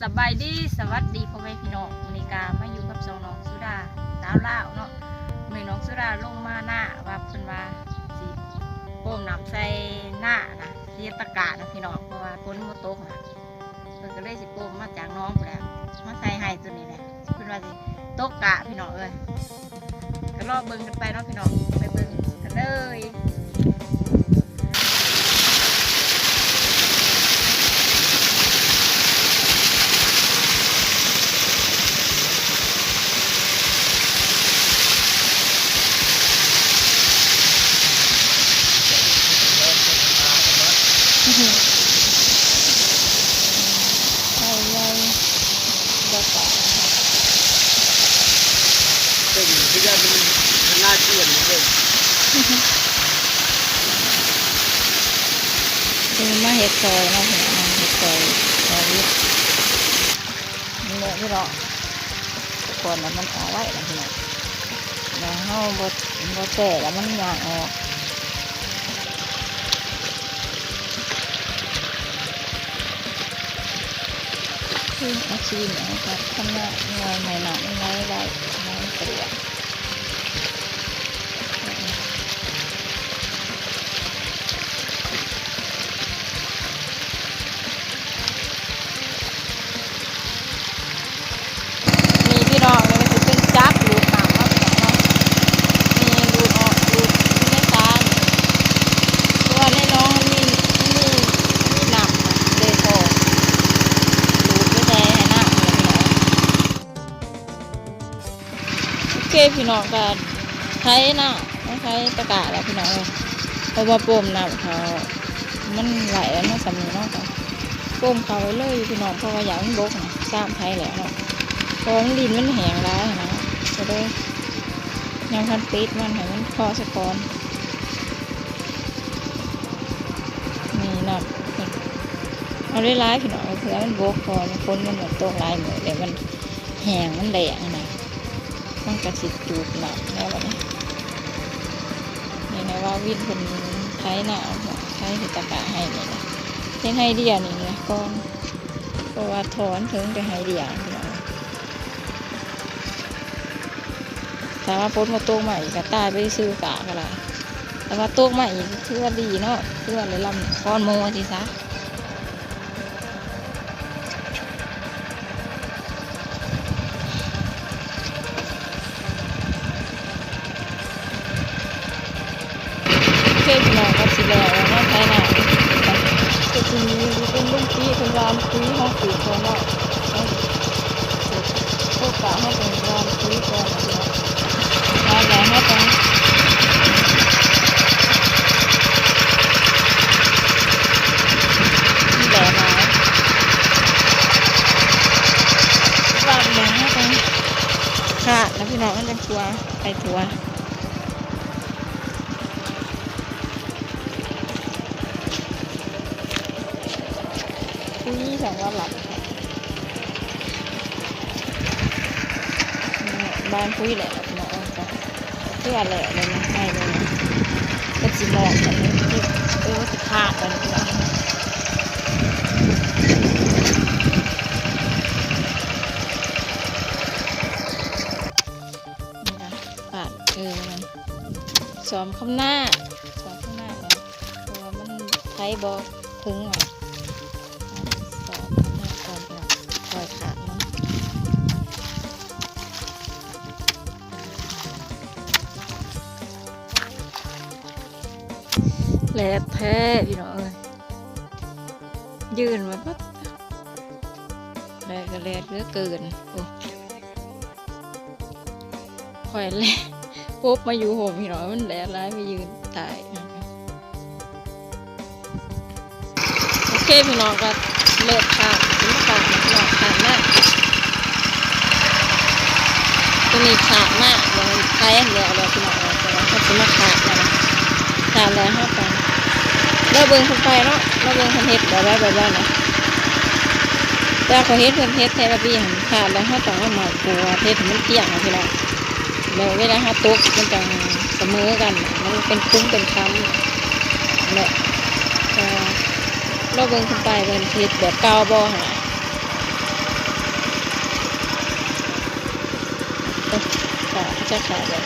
ສະບາຍດີ ສະຫວັດດີພໍ່ແມ່ພີ່ນ້ອງ ມື້ນີ້ກະມາຢູ່ກັບຊ່ອງນ້ອງສຸດາ ສາວລາວເນາະ. ມື້ນີ້ນ້ອງສຸດາລົງມານາ ວ່າເພິ່ນວ່າຊິໂປ້ມນ້ຳໃສ່ນານະ ຊິເຮັດຕະກະນະພີ່ນ້ອງ ເພາະວ່າຝົນບໍ່ຕົກນະ ເພິ່ນກໍເລີຍຊິໂປ້ມມາຈາກໜອງພຸ້ນແຫຼະ ມາໃສ່ໄຮ່ຕົວນີ້ແຫຼະ. ເພິ່ນວ່າຊິຕົກກະພີ່ນ້ອງເອີຍ ກໍລໍເບິ່ງກັນໄປເນາະພີ່ນ້ອງ ໄປເບິ່ງກັນເລີຍ. ໄປເລີຍ ບໍ່ໄປ ເປັນຄືກັນ ເປັນໜ້າເຈື່ອນເດ້. ເພິ່ນມາເຮັດຊອຍເນາະ ເຮັດຊອຍ ຊອຍນີ້ແຫຼະພີ່ນ້ອງ ກ່ອນລະມັນອອກໄວ້ລະພີ່ນ້ອງ ແລ້ວເຮົາບໍ່ ບໍ່ແຊ່ລະມັນຍ່າງອອກ. ຄືອາຊີບເຮົາກໍທຳງານ ເມື່ອຍໃນນ້ຳມັນໄຫຼໄວ ເຮົາສະດວກ. ນີ້ພີ່ນ້ອງ ນີ້ມັນຊິເປັນຈັກດູດນ້ຳເນາະ ພີ່ນ້ອງເນາະ ນີ້ດູດອອກ ດູດຢູ່ໃນສານີ້ ເພາະວ່າໃນໜອງມັນມີ ມັນມີ ມີນ້ຳເດພໍ ດູດໄປໃສ່ໃຫ້ນ້ຳນີ້ແຫຼະ. ໂອເຄພີ່ນ້ອງ ກໍໄຖນາ ມາໄຖຕະກະແລ້ວພີ່ນ້ອງເອີຍ ເພາະວ່າໂປ້ມນ້ຳເຂົ້າມັນໄຫຼແລ້ວເນາະ ສ່ຳນີ້ເນາະ ກໍໂປ້ມເຂົ້າໄວ້ເລີຍພີ່ນ້ອງ ເພາະວ່າຢາກມັນບົກນະ ຕາມໄຖແລ້ວເນາະ ເພາະວ່າມັນ ດິນມັນແຫ້ງຫຼາຍຫັ້ນນະ ກໍເລີຍຍັງທັນປິດມັນ ໃຫ້ມັນພໍສາກ່ອນ. ນີ້ນ້ຳ ເອົາຫຼາຍໆພີ່ນ້ອງ ເພື່ອມັນບົກ ເພາະວ່າຝົນມັນຕົກຫຼາຍມື້ແລ້ວ ມັນແຫ້ງ ມັນແລ້ງຫັ້ນນະ ມັນກໍຊິຈູດນ້ຳແລ້ວບັດນີ້. ນີ້ນະ ວ່າວິນເພິ່ນໄຖນາ ໄຖເຮັດຕະກະໄຮ່ນີ້ນະ ເຮັດໄຮ່ດຽວນີ້ນະກ່ອນ ເພາະວ່າທໍ່ມັນເຖິງແຕ່ໄຮ່ດຽວພີ່ນ້ອງ. ຖ້າວ່າຝົນບໍ່ຕົກມາອີກກໍຕາຍໄປຊື່ ກະກໍໄດ້ ແຕ່ວ່າຕົກມາອີກຄືວ່າດີເນາະ ຄືວ່າໄດ້ລຳຄອນໝູ່ວ່າຊີ້ຊະ. ໂອເຄພີ່ນ້ອງ ກໍຊິແລ້ວແລ້ວເນາະ ໄຖນາ ກໍຊິມີເປັນລຸງປີເພິ່ນວ່າ ເອົາປຸຍເຮົາປູກກ່ອນເນາະ ໂອກາດເຮົາຕ້ອງວາງປຸຍກ່ອນເນາະ ວ່າແລ້ວເຮົາຕ້ອງ ມີແຫຼຫຼາຍ ວ່າແລ້ວເຮົາຕ້ອງຂາດນະພີ່ນ້ອງ ມັນຈັ່ງທົ່ວ ໄປທົ່ວ. ປຸຍສັງວ່າຫຼັບ ບ້ານປຸຍແຫຼະເນາະ ຄືວ່າແຫຼະເລີຍນະ ໃຫ້ເລີຍນະ ກໍຊິເໝາະກັນເລີຍ ເອີ ຊິຂາດກັນເລີຍ ນີ້ນະ ຂາດ ເອີ ມັນ ສອມຄຳໜ້າ ສອມຄຳໜ້າ ເພາະວ່າມັນໄຖບໍ່ເຖິງ ເອົາສອງມາກ່ອນ ຄ່ອຍຂາດມັນ ແຫຼດແທ້ພີ່ນ້ອງເອີຍ ຢືນມາປັດ ແດດກໍແດດເຫຼືອເກີນ ໂອ້ ຂ້ອຍແລະປົບມາຢູ່ຮົ່ມພີ່ນ້ອງ ມັນແດດຫຼາຍ ໄປຢືນຕາຍ. ໂອເຄພີ່ນ້ອງ ກໍເລີ່ມຂາດ ຂາດພີ່ນ້ອງ ຂາດມາ ຕົວນີ້ຂາດມາ ແລ້ວໄປແລ້ວ ແລ້ວພີ່ນ້ອງ ແຕ່ວ່າເຮົາຊິມາຂາດແລ້ວນະ ຂາດແລ້ວເຮົາກໍລໍເບິ່ງເພິ່ນໄປເນາະ ລໍເບິ່ງເພິ່ນເຮັດແບບໃດແບບໃດນະ ແຕ່ຂ້ອຍເຫັນເພິ່ນເຮັດແທ້ລະປີຫັ້ນ ຂາດແລ້ວເຮົາຕ້ອງເອົາໄມ້ກວາດເຮັດໃຫ້ມັນກ້ຽງນະພີ່ນ້ອງ ແລ້ວເວລາເຮົາຕົກມັນຈັ່ງສະເໝີກັນ ມັນເປັນຂຸມເປັນຄຳ ແຫຼະ ເອີ ລໍເບິ່ງຂຶ້ນໄປວ່າເພິ່ນເຮັດແບບເກົ່າບໍ່ຫັ້ນນະ ຂາດ ຈັກຂາດແລ້ວ.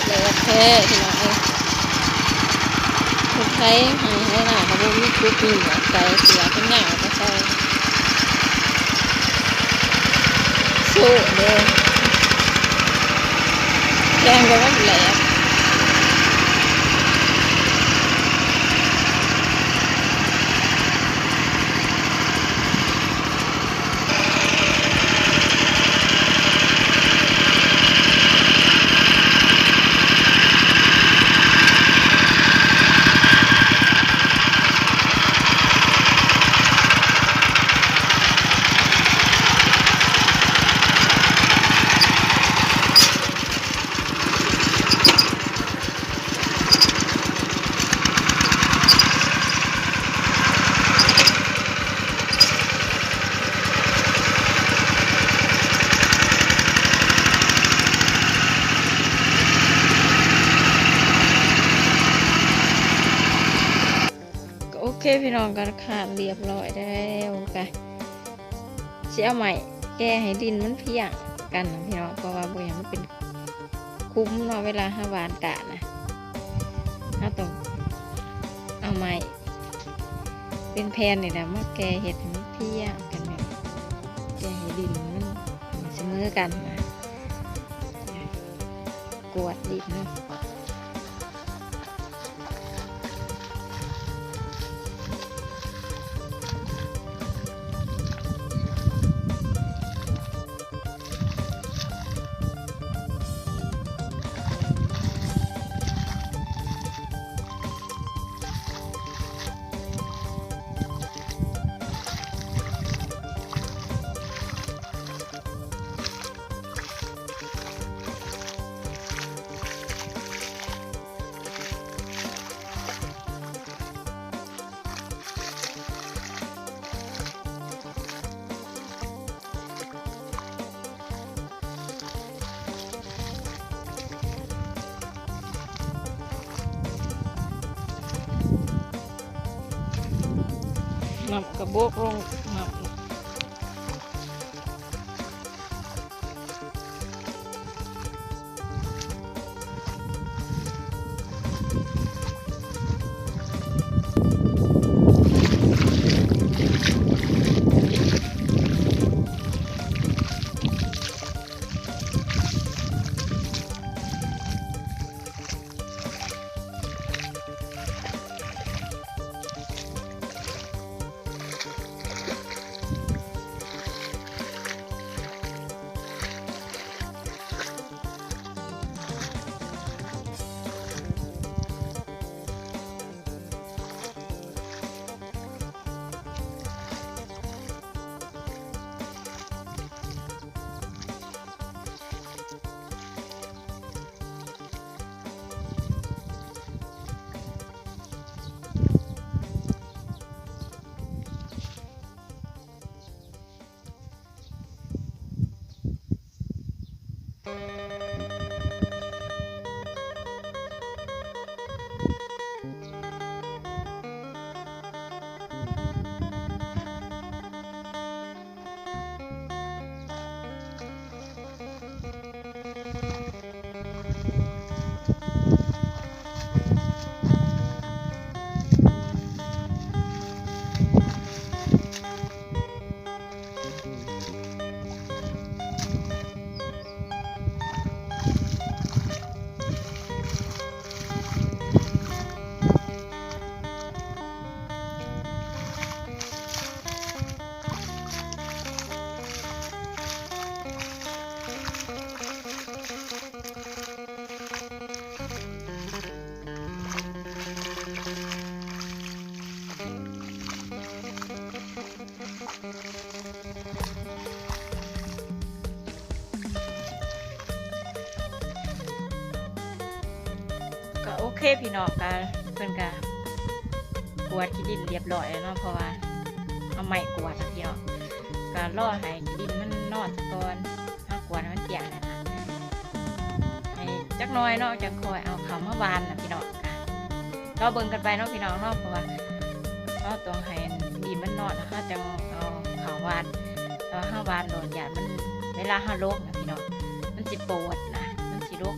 ແດດແທ້ພີ່ນ້ອງເອີຍ ຄົນໄທໄຮ່ໄຮ່ນາກໍບໍ່ມີກຸບມີໝວກໃສ່ ເສື້ອເພິ່ນຍ່າງເອົາໄປໃສ່ ສູ້ເດີ ແຂ່ງກັນມັນແຫຼກ. ກໍໂອເຄພີ່ນ້ອງ ກໍຂາດລຽບຮ້ອຍແລ້ວ ກະຊິເອົາໄມ້ແກ່ໃຫ້ດິນມັນພຽງກັນພີ່ນ້ອງ ເພາະວ່າບໍ່ຢາກໃຫ້ມັນເປັນຂຸມເນາະ ເວລາເຮົາຫວ່ານກ້ານະ ເຮົາຕ້ອງເອົາໄມ້ເປັນແຜ່ນນີ້ແຫຼະ ມາແກ່ເຮັດໃຫ້ມັນພຽງກັນ ແບບແກ່ໃຫ້ດິນມັນສະເໝີກັນນະ ກວດດິນເນາະ. ນ້ຳກະບົກລົງ ນ້ຳ ກໍໂອເຄພີ່ນ້ອງ ກະເພິ່ນກະກ ກວດຂີ້ດິນລຽບລ້ອຍແລ້ວເນາະ ເພາະວ່າເອົາໄມ້ກວາດນະພີ່ນ້ອງ ກະລໍໃຫ້ຂີ້ດິນມັນນອນສາກ່ອນ ເຮົາກວາດໃຫ້ມັນກ້ຽງແລ້ວ ໃຫ້ຈັກໜ່ອຍເນາະ ຈັ່ງຄ່ອຍເອົາເຂົ້າມາຫວ່ານນະພີ່ນ້ອງ ກະລໍເບິ່ງກັນໄປເນາະພີ່ນ້ອງເນາະ ເພາະວ່າເຮົາຕ້ອງໃຫ້ດິນມັນນອນ ເຮົາຈັ່ງເອົາເຂົ້າຫວ່ານ ແຕ່ວ່າເຮົາຫວ່ານໂດນ ຢ້ານມັນ ເວລາເຮົາຫຼົກນະພີ່ນ້ອງ ມັນຊິໂປດນະ ມັນຊິຫຼົກ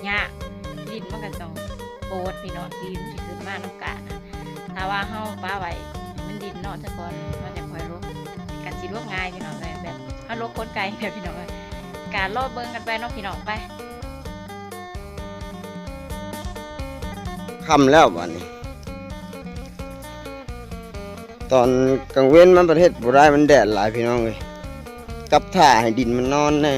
ຍາກ ດິນມັນກະຕ້ອງໂປດພີ່ນ້ອງ ດິນມັນຊິຂຶ້ນມານຳກ້ານະ ຖ້າວ່າເຮົາປະໄວ້ໃຫ້ມັນດິນນອນສາກ່ອນ ເຮົາຈັ່ງຄ່ອຍຫຼົກ ກະຊິຫຼົກງ່າຍພີ່ນ້ອງເອີຍ ແບບເຮົາຫຼົກຂົນໄກ່ແບບພີ່ນ້ອງເອີຍ ກະລໍເບິ່ງກັນໄປເນາະພີ່ນ້ອງ ໄປ ຄ່ຳແລ້ວບາດນີ້ ຕອນກາງເວັນມັນປະເທດບໍ່ໄດ້ ມັນແດດຫຼາຍພີ່ນ້ອງເອີຍ ຈັບຖ້າໃຫ້ດິນມັນນອນແນ່.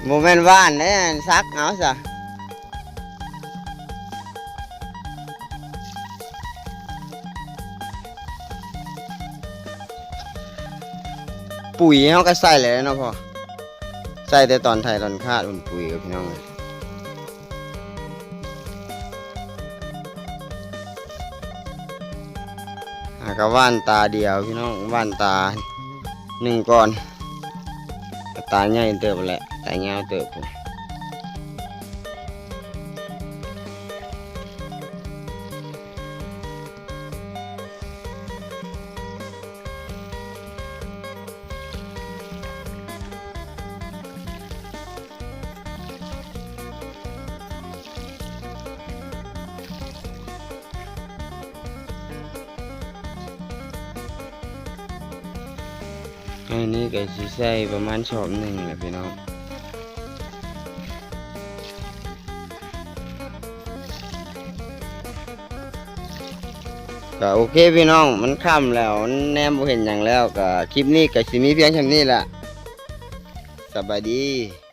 ບໍ່ແມ່ນຫວ່ານເດ້ ສັກເອົາຊະ. ປຸ໋ຍເຮົາກະໃສ່ແລ້ວເນາະພໍ່ ໃສ່ແຕ່ຕອນໄຖຕອນຄາດພຸ້ນ ປຸ໋ຍກັບພີ່ນ້ອງເອີຍ ຫາກະຫວ່ານຕາດຽວພີ່ນ້ອງ ຫວ່ານຕາໜຶ່ງກ່ອນ ກະຕາໃຫຍ່ເຕີບແຫຼະ ຕາຍາວເຕີບພຸ້ນ. ອັນນີ້ກະຊິໃສ່ປະມານສອບໜຶ່ງແຫຼະພີ່ນ້ອງ ກະໂອເຄພີ່ນ້ອງ ມັນຄ່ຳແລ້ວ ມັນແນມບໍ່ເຫັນຫຍັງແລ້ວ ກະຄລິບນີ້ກະຊິມີພຽງຊ່ຳນີ້ແຫຼະ ສະບາຍດີ.